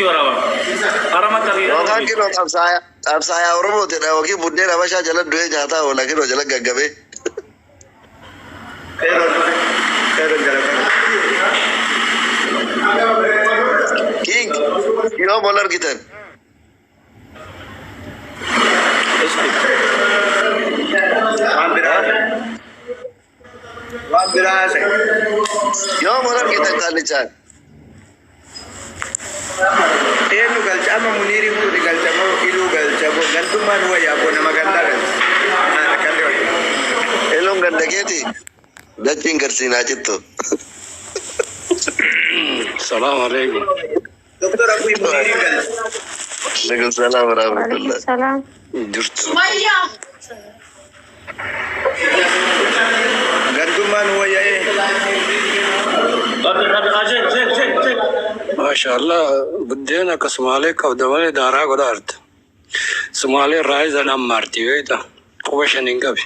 Tiktookii waraaba. Haramatti ariidha. Yookaan kinoo qabsaayaa Oromootidha yookiin buddeen Habashaa jala du'ee nyaataa oola kinoo jala gaggabee. King yoom wal argitan? Waan biraa. Waan biraa haasa'e. Yoom wal argitan qaallichaan? Eenyu galcha amma Muniirii fuudhi galcha moo Iluu galcha moo gandummaan wayyaa koo nama gandaa galcha. Akkanni wayyaa. Eloon ganda keeti dachiin garsiinaa cittu. Salaam alaikum. Doktor Abuy Muniirii galcha. Alaikum salaam wa rahmatullah. Salam. Jirtu. Gandummaan wayyaa. Check check check check. Maashaallah buddeena akka Sumaalee qabda malee daaraa godha arta. Sumaalee raayizan ammaarti beekta. Quba shan hin qabi.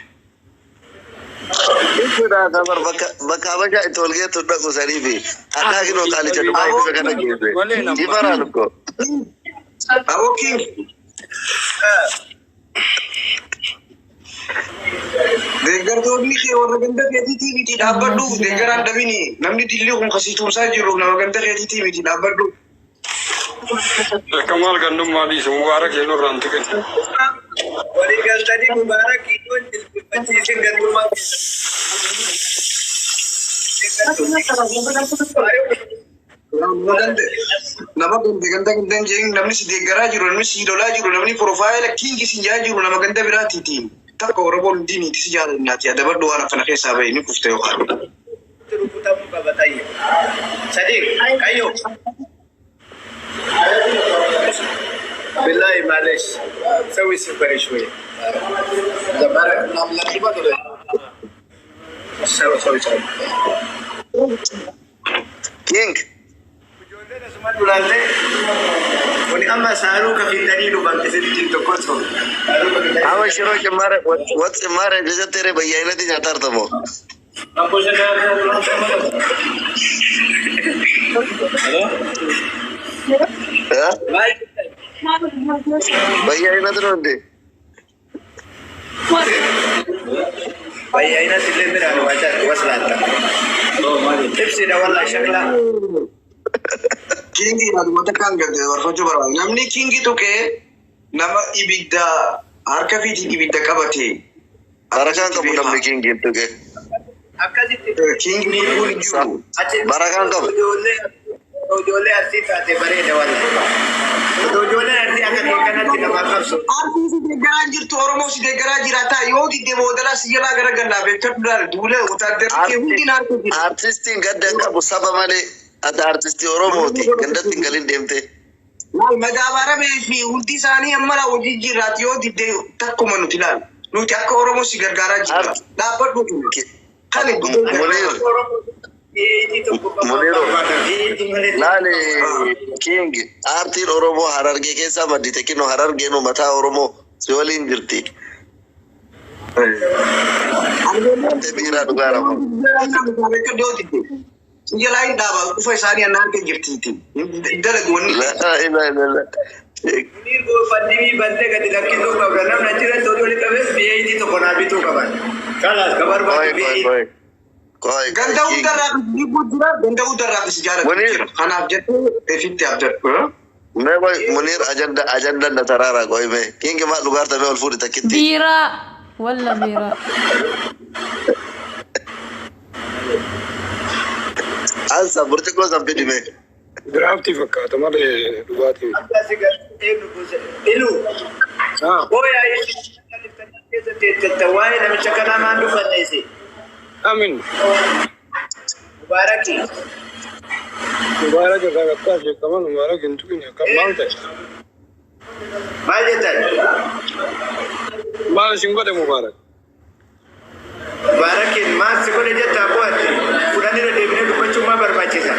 Jechuudha kamar bakka Habashaa itti wal geettu dhaqu saniifi hadhaa kinoo qaalicha Dubaay bifa kana geesse. Malee nama. Jifaraan ko. Aboo King. Deeggartoonni kee warra ganda keetiitii miti dhaabbadhu. Deeggaraan dhabini. Namni dilli kun kasii tumsaa jiru nama ganda keetiitii miti dhaabbadhu. Akka maal gandummaa dhiisu Mubaarak jedhu irraan tuqe. Walii galtanii Mubaarak iddoon jilbeenfachiisin gandummaa Nama ganda ganda ganda hin jedhin namni si deeggaraa jiru namni si lolaa jiru namni profaayila King si jaa jiru nama ganda biraatiitiin. Takka Oromoon hundi niiti si jaalannaati adabadhu waan akkana keessaa bahe ni kufte yookaan. Rukutamuu qaba tayyo. Sadiq, ayyo. بالله معلش سوي سكري شوي. سوي سوي سوي. King Ijoolleen asuma duraallee kuni amma saaruu ka fidanii dhufan isinitti tokko tokko. Amma shiroo cimmaara wat cimmaara jajatteere bayyaayinatti nyaata artamoo. Maal Bayyaayinatti nuti. Bayyaayinatti illee midhaan waslaatta. Ibsiidha wallaahi shaklaa. Kingi yaaduma takkaan gadi dabarfachuu barbaada. Namni Kingi tuqee nama ibidda harka fiitiin ibidda qabate. Barakaan qabu namni Kingi tuqe. Akkasitti Kingi tuquun hin jiru. Barakaan qabu. Ijoollee arsii taate bareeda wallaahi. Ijoolleen arsii akka kee kanatti namaa qabsu. Arsii si deeggaraa jirtu Oromoo si deeggaraa jiraata yoo didde boodalaa si jalaa gara gallaa beekadhu laala duula wotaaddarri kee hundi naarka jira. Artistiin gadda hin qabu saba malee ati artistii Oromooti gandatti hin galin deemte. Maal madaabaramee fi hundi isaanii amma laa hojii jiraati yoo didde takkuma nuti ilaala. Nuti akka Oromoo si gargaaraa jirra. Dhaabbadhu. Kan Muniir. Muniiroo. Laali King aartiin Oromoo Harargee keessaa maddite kinoo Harargeen mataa Oromoo si waliin jirti. Ante biiraa dhugaa ramoo. Jalaa hin dhaaba dhufa isaanii annaan harka jirtiiti. Dalagu wanni. Laa ilaaha illallah. Muniir goofandimii bantee gadi lakkisuu qabda. Namni achirratti horii oli qabees BAT tokko naa bituu qaban. Kalaas ka barbaadu Koi koi BAT. koi. Koi Ganda koi King. hundarraa dhiibbuu jira, ganda hundarraa si jaalatu Muniir. jira. Kanaaf jettee ofitti abdadhu. Mee koi Muniir ajanda ajanda na taraara koi mee. King maal dhugaarta mee ol fuudhi takkitti. Biiraa. Walla biiraa. Ansa burcuqqoo san fidi mee. Biraaftii fakkaata malee dhugaatii. Akkasi galtee nu buuse. Iluu. Booyaa keessa waa'ee namicha kanaa maan dufanneesse? Amin. Mubaaraki. Mubaarak irraa gattaa jeekaman Mubaarak hin tuqine akka maal ta'e. Maal jettan? Maal isin godhe Mubaarak? Mubaarakiin maal si godhe jettaa bu'aatti? Fudhan irra deebinee dubbachuun maa barbaachisa?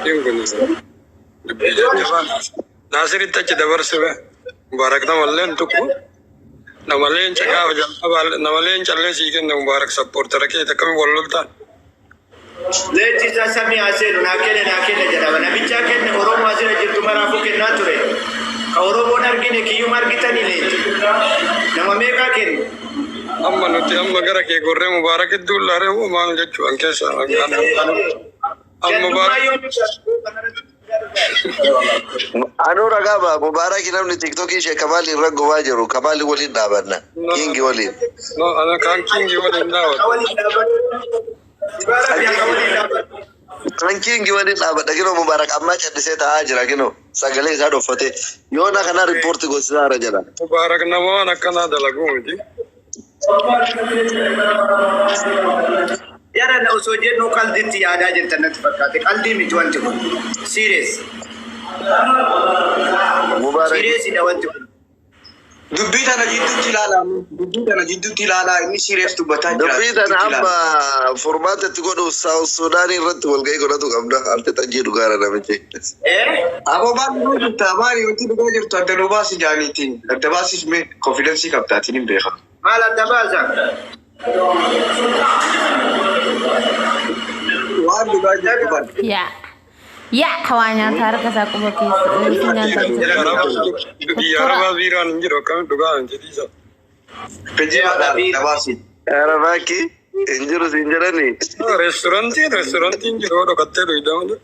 Kun dubbii jajjabaan. Naasiritti achi dabarse be. Mubaarak namallee hin tuqu. Nama leenca gaafa jalqabaa nama leenca illee sii kenne Mubaarak sappoortara keeti akkamiin wal loltaan? Leenci isaa samii haa seenu naa kenne naa kenne jedhama. Namichaa kenne Oromoo asirra jirtu maraafuu kennaa ture. Ka Oromoon argine kiyyuma argitanii leenci. Nama meeqaa kenne? Amma nuti amma gara kee gorree Mubaarak iddoo laaree hoo maal jechuu an keessa an Mubaarak Anuu ragaa ba'a Mubaarak namni tiktookii ishee Kamaal irra gobaa jiru Kamaal waliin dhaabanna Kingi waliin. No, ana kaan Kingi waliin dhaabata. Kan Kingi waliin dhaabadha kinoo Mubaarak ammaa callisee taa'aa jira kinoo sagalee isaa dhoffatee yoona kana riippoorti gosisaara jedha. Mubaarak nama waan akkanaa dalaguu miti. Yaada osoo jennu qaldiitti yaadaa jirtan natti fakkaate. Qaldii miti wanti kun. Serious. Mubaarak Seriousidha wanti kun. Dubbii tana jidduutti ilaalaa. Dubbii tana jidduutti ilaalaa inni serious dubbataa jira. Dubbii tana amma furmaata itti godhu South Sudan irratti walgahii godhatu qabna. Alti xajjii dhugaara namichi. Eh? Aboo maal dhugaa jirta? Maali wanti dhugaa jirtu adda nuu baasi jaaniitiin. Adda baasis mee konfidensii qabdaatiin hin beeka. Maal adda baasa? Waan dhugaa jirtu bari. Yaa. Yaa hawaa nyaata harka isaa quba keessa. Funyaan isaa jira. Biyya Arabaa biiraan hin jiru akkamitti dhugaa hin jedhiisa. Fijiidha adda baasi. Arabaaki hin jiru siin jedhani. Reestorantiin jiru dhokattee dhugdama.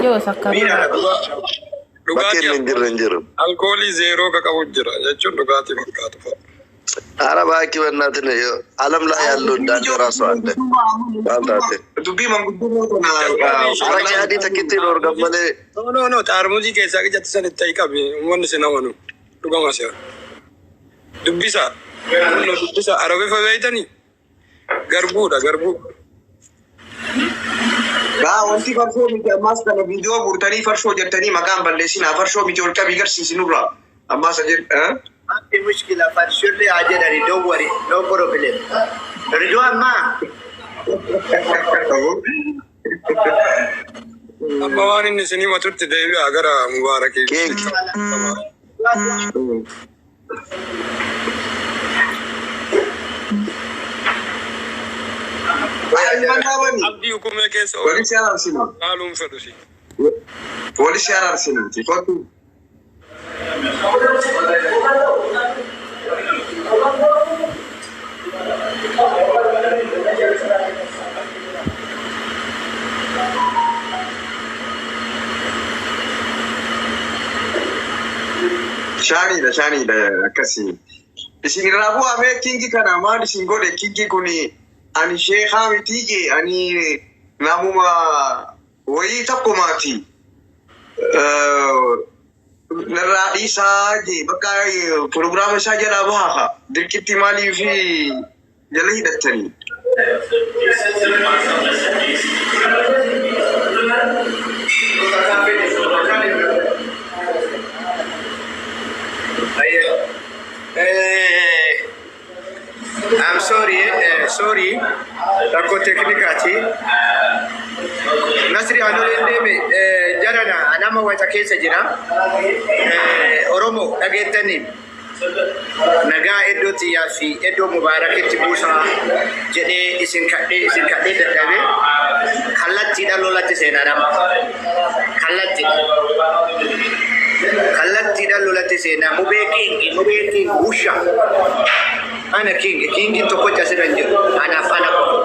Ijoo sakkaruu. Bakkeen hin jirre hin jiru. Alkoolii zeeroo ka qabu jira jechuun dhugaatii fakkaatu fa'a. Arabaaki በእናትህ ነው ዓለም ላይ ያለው እንዳለ ራሱ አለ ባልታቴ Dubbii manguddummaa kana አረቄ አዲ ተኪቲ ዶርገም መሌ No, no, no. Xaarmuzii keessaa qicatti san itti qabi. Uummanni sin amanu. Dhugama seera. Dubbisa. No, dubbisa. Arabifa beeytanii? Garbuudha, garbuu. Gaa wanti farshoo miti ammaas kana viidiyoo guurtanii farshoo jettanii maqaan balleessinaa farshoo miti ol qabii garsiisinurraa ammaas jedhu. Mafi mushkila farshullee haa jedhani don't worry no problem. Rijoo ammaa Amma waan inni isin himatutti deebi'aa gara Mubaarakii. ኪንግ Abdii hukumee keessa oolu Wali si araarsina. dhaaluun fedhu si. Wali si araarsina. Kottu. Shaaniidha shaaniidha akkasii. Isin irraa bu'amee kingi kana maal isin godhe kingi kun ani sheekaa mitii jee ani namuma wayii tokkumaati. Narraa dhiisaa jee bakka pirogiraama isaa jalaa bahaa dirqitti maaliif jala hidhattanii. I'm sorry, sorry. Rakkoo teeknikaati. Nasri Anoleen deeme jarana nama waca keessa jira. Oromoo dhageettanii nagaa iddoo xiyyaa fi iddoo Mubaarakitti buusaa jedhee isin kadhee dadhabee kallattiidhaan lolatti seenaa nama. Kallattiidhaan. Kallattiidhaan lolatti seenaa mubee kingi mubee kingi wusha. Ana kingi kingi tokkocha asirra hin jiru. Anaaf ana qofa.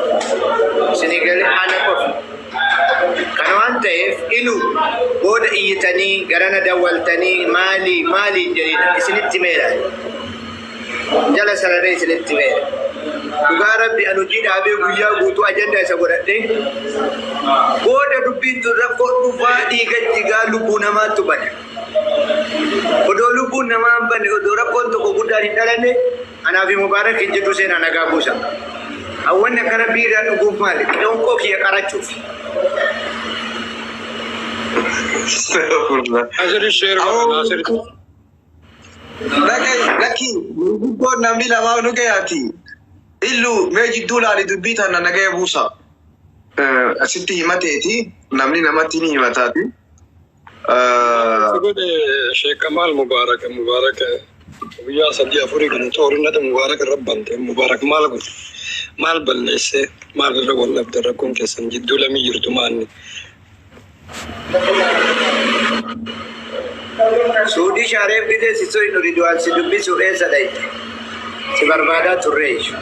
Isinii galee ana qofa. Kana waan ta'eef ilu booda iyyitanii garana dawwaltanii maali maali hin jedhina isinitti meera. Jala sararee isinitti meera. Dhugaa rabbi ani hojii dhaabee guyyaa guutuu ajandaa isa godhadhee booda dubbiin tun rakkoo dhufaa dhiiga jigaa lubbuu namaatu bada. Odoo lubbuun namaa hin banne odoo rakkoon tokko guddaan hin dhalanne anaa fi Mubaarak hin jedhu seenaa nagaa buusa. Hawwanni akkana biiraa dhuguuf maali? Qilonqoo kiyya qarachuuf. Naasiri sheer godha Naasiri. Dhaga'i lakki gurguddoon namni lamaa nu gayaati. Illu mee jidduu laali dubbii tana nagaya buusa. Asitti himateeti namni namatti ni himataati. Si godhe Sheek Kamaal Mubaarak Mubaarak guyyaa sadii afurii kan xoorinata Mubaarak irra bante Mubaarak maal godhe? Maal balleessee maal irra wal dhabde rakkoon keessan jidduu lamii jirtu maanni. Suudii shaareef gidee si soyin uriduwaan si dubbisu eessa dhayte? Si barbaadaa turre jechuudha.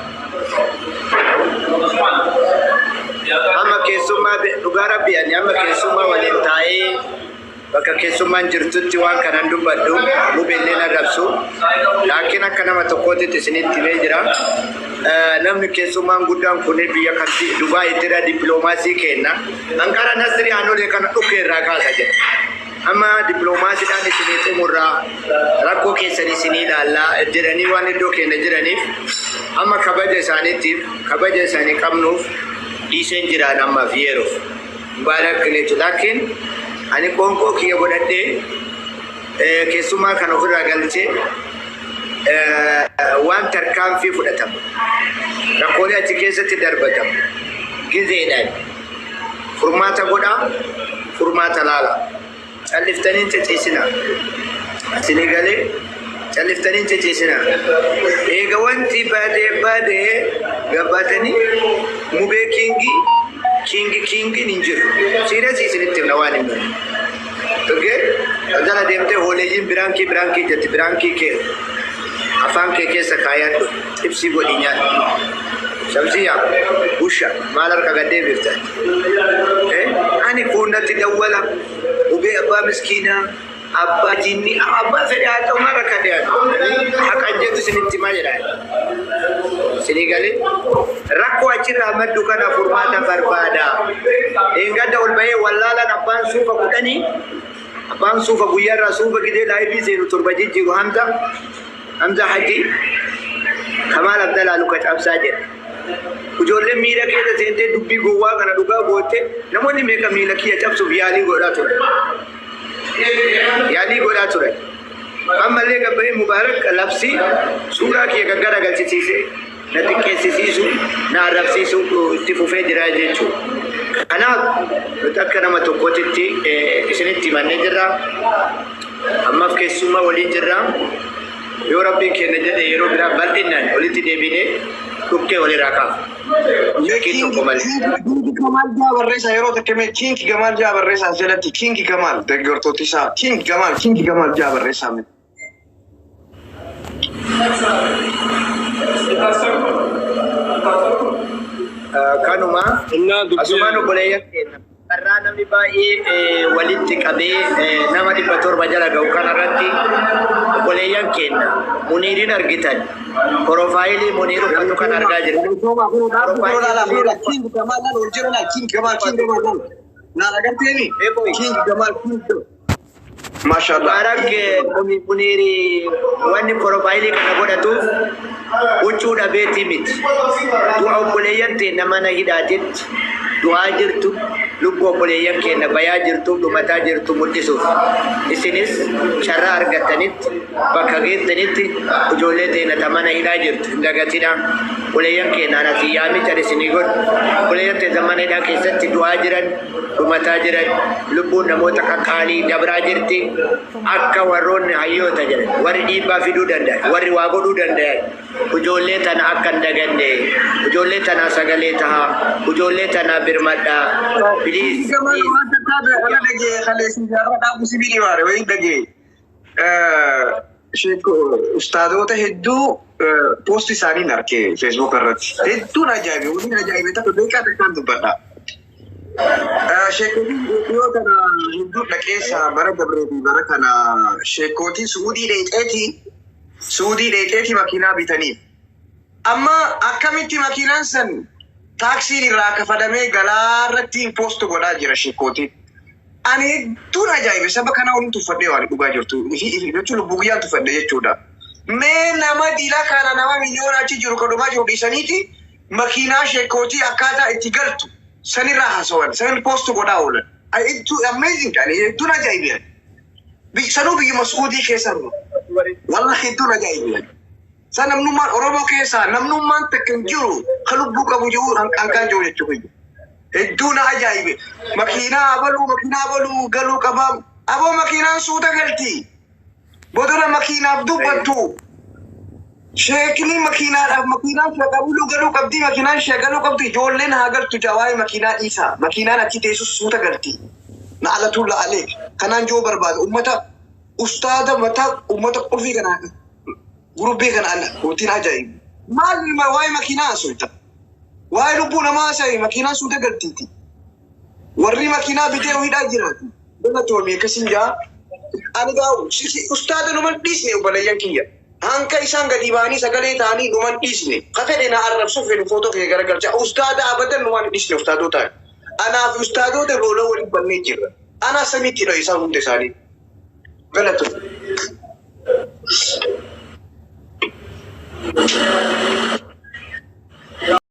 Amma keessummaa dhugaa rabbi ani amma keessummaa waliin taa'ee bakka keessummaan jirtutti waan kanan dubbadhu mubellee na rabsu. Laakiin akka nama tokkootitti isinitti himee jira. Namni keessummaan guddaan kun biyya kanti Dubaayittidha dippiloomaasii kenna. Anqara Nasri Aanolee kana dhukkee irraa kaasa jedha. Amma dippiloomaasiidhaan isinii xumurraa rakkoo keessan isinii ilaallaa jedhanii waan iddoo keenya jiraniif amma kabaja isaaniitiif kabaja isaanii qabnuuf dhiiseen jiraan ammaaf yeroof. Mubaarak jechuudha. Laakiin ani qoonqoo kiyya godhadhee keessummaa kana ofirraa galchee waan tarkaanfii fudhatamu. Rakkoolee achi keessatti darbatamu. Gizeedhaan furmaata godhaa, furmaata laala. Calliftanii ciciisinaa. Isinii galee calliftanii ciciisinaa. Eega wanti badee badee gabbaatanii mubee kiingii kiingi kiingiin hin jiru. Siirasii isinitti himna waan hin jiru. Okay? Jala deemtee hooleeyyiin biraankii biraankii jetti biraankii kee afaan kee keessa kaayadhu ibsii godhi nyaadhu. Shamsiyyaa busha maal harka gad deebifta? Ani fuunnatti dawwala mubee abbaa miskiinaa abbaa jinni abbaa fedhe haa ta'u maal akka dhiyaatu haqan jedhu isinitti himaa jedha. Isinii galee rakkoo achirraa maddu kana furmaata barbaada. Eeggadda ol bahee wallaalaan abbaan suufa 10 abbaan suufa guyyaarraa suufa gidee laayifii seenu 7 jijjiiru Hamza Hamza Haji Kamaal Abdalaa luka cabsaa jedha. Ijoolleen miila keessa seentee dubbii gowwaa kana dhugaa goote namoonni meeqa miila kiyya cabsuuf yaalii godhaa turan. Yaalii godhaa turan. Ammallee gabbayee Mubaarak labsii suuraa kiyya gaggara galchisiisee na xiqqeessisiisu na arrabsiisu itti fufee jira jechuudha. Kanaaf nuti akka nama tokkootitti isinitti himannee jirra. Ammaaf keessummaa waliin jirra. Yoo rabbiin kenna jedhe yeroo biraa bal'inaan walitti deebinee dhukkee walirraa kaafna. Shakkii tokko malee. Kingi Kamaal jaa barreessaa yeroo takka mee Kingi Kamaal jaa barreessaa jalatti Kingi Kamaal deeggartooti isaa Kingi Kamaal Kingi Kamaal jaa barreessaa mee. Kanuma Innaa dubbii asumaan obboleeyyan keenya carraa namni baay'ee walitti qabee nama 700 jala ga'u kanarratti obboleeyyan keenya Muniiriin argitan profaayilii Muniir uffatu kan argaa jirtan. Kingi Kamaal laal ol jira laal Kingi Kamaal Kingi Kamaal laal. Laal agarteemi Kingi Kamaal Kingi Maashaallah. Mubaarak Muniiri wanni profaayilii kana godhatuuf huccuu dhabeetii miti. Du'a obboleeyyan teenya mana hidhaatitti du'aa jirtu lubbuu obboleeyyan keenya bayaa jirtu dhumataa jirtu mul'isuuf. Isinis carraa argattanitti bakka geettanitti ijoollee teenya ta mana hidhaa jirtu hin dagatinaa. Obboleeyyan keenya anasi yaamicha isinii godhu. Obboleeyyan teenya mana hidhaa keessatti du'aa jiran dhumataa jiran lubbuun namoota qaqqaalii dabraa jirti. Akka warroonni hayyoota jedhan warri dhiibbaa fiduu danda'an warri waa godhuu danda'an ijoollee tana akka hin daganne ijoollee tana sagalee tahaa ijoollee tana birmadhaa. Kingi Kamaal waan takkaa ana dhagee kaleessi jaarraa dhaabu sibiilii waare wayii dhagee. Ustaadoota hedduu poosti isaanii arge Facebook irratti. Hedduun ajaa'ibe waliin ajaa'ibe takka beekaa takkaan dubbadha. Sheekotiin dhiyoo kana hedduu dhaqeessa bara dabree fi bara kana sheekootiin Suudii dheexeeti makiinaa bitaniif. Amma akkamitti makiinaan san taaksiin irraa kafalamee galaa irratti poost godhaa jira sheekootiin. Ani hedduun ajaa'ibe saba kana waliin tuffadhee waan dhugaa jirtu jechuun lubbuu guyyaan tuffadhe jechuudha. Mee nama diilaa kana nama miliyoona achi jiru kan dhumaa jiru dhiisaniiti makiinaa sheekootii akkaataa itti galtu sanirraa haasawan sanin poost godhaa oolan. Hedduu amazing ani hedduun ajaa'ibe. Sanuu biyyuma Suudii keessa jiru. Wallahi hedduun ajaa'ibe. San namnummaan Oromoo keessaa namnummaan takka hin jiru kan lubbuu qabu jiru hanqaan jiru jechuudha. Hedduu na ajaa'ibe. Makiinaa abaluu galuu qabaa. Aboo makiinaan suuta galti. Bodona makiinaaf dubbattu. Sheekni makiinaadhaaf makiinaan shagaluu galuu qabdi, makiinaan shagaluu qabdi, ijoolleen haa galtu jawaayee makiinaa dhiisaa, makiinaan achi teessus suuta galti. Na alatu la'alee kanaan joo barbaada ummata ustaada mataa ummata qulfii kanaan gurubbee kana ala hootiin ajaa'ibu. Maal waa'ee makiinaa haasofta? Waa'ee lubbuu namaa haasa'e makiinaan suuta galtiiti. Warri makiinaa bitee hidhaa jiraatu. Galatoomii akkasiin jaa. Ani gaa ustaada numan dhiisne, obboleeyyan kiyya. Hanka isaan gadi ba'anii sagalee ta'anii numan dhiisne. Ka fedhe na arrabsuuf fedhu footoo kee garagalcha. Ustaada abadan numan dhiisne ustaadota. Anaaf ustaadota lola waliin bannee jirra. Anaa samiitti dha isaan hunda isaanii. Galatoomii.